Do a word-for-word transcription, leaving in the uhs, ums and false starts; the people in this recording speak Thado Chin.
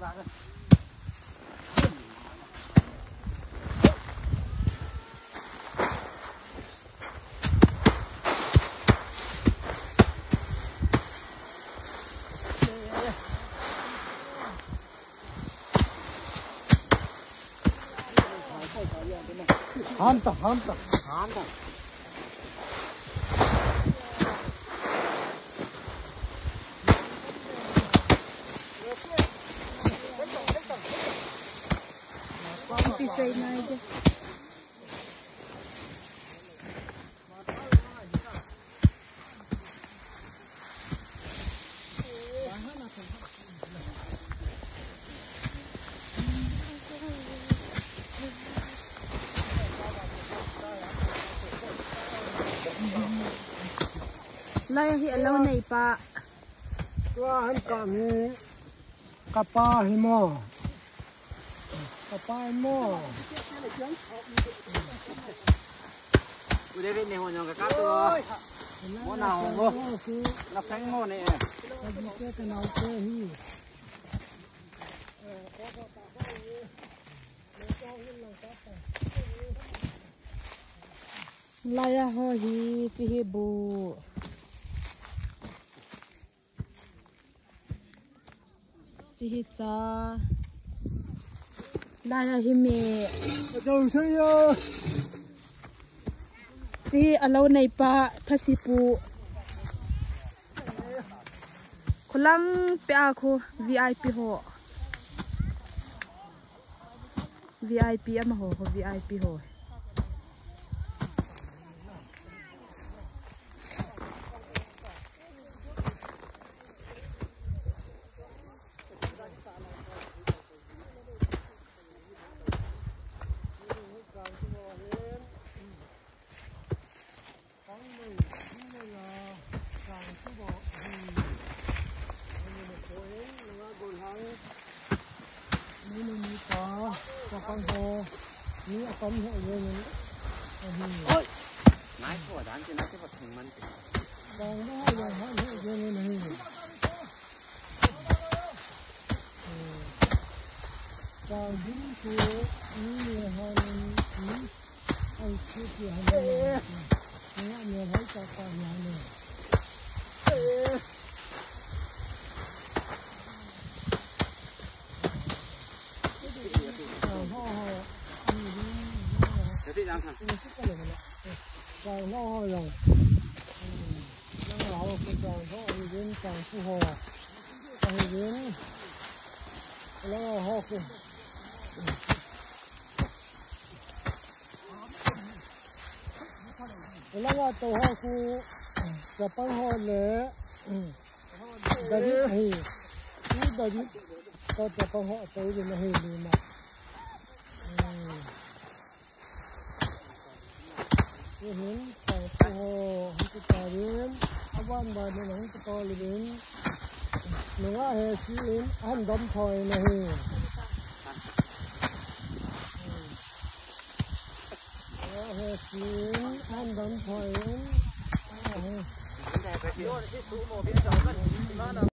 Hanta, hanta. Hanta. Lai hi alo nei pa. Tua han ka mi. Kapa hi mo. Kapa hi mo. U David ne ho nyong ka ka tu. Mo na ho mo. Na pheng mo ne. Ka ji ke ka nau ke hi. Lai a ho hi chi hi bu. Chi hi cha. Lai a hi me. Ka jong sai ya. Chi hi alo nei pa thasi pu. Khulang pe a khu V I P ho. V I P amaho, ho V I P ho. Oi! Nai ko dan ti nai ko thing man ti. Langa to ho khu, chapang ho le, David ahi. Tu David to chapang ho to le ahi ni ma. Tuhin, chapang ho, hung tu ta rin, aban ban hin hung tu ta rin. Nunga he si in, ahin dom thoi na hi. Nunga he si in, ahin dom thoi in.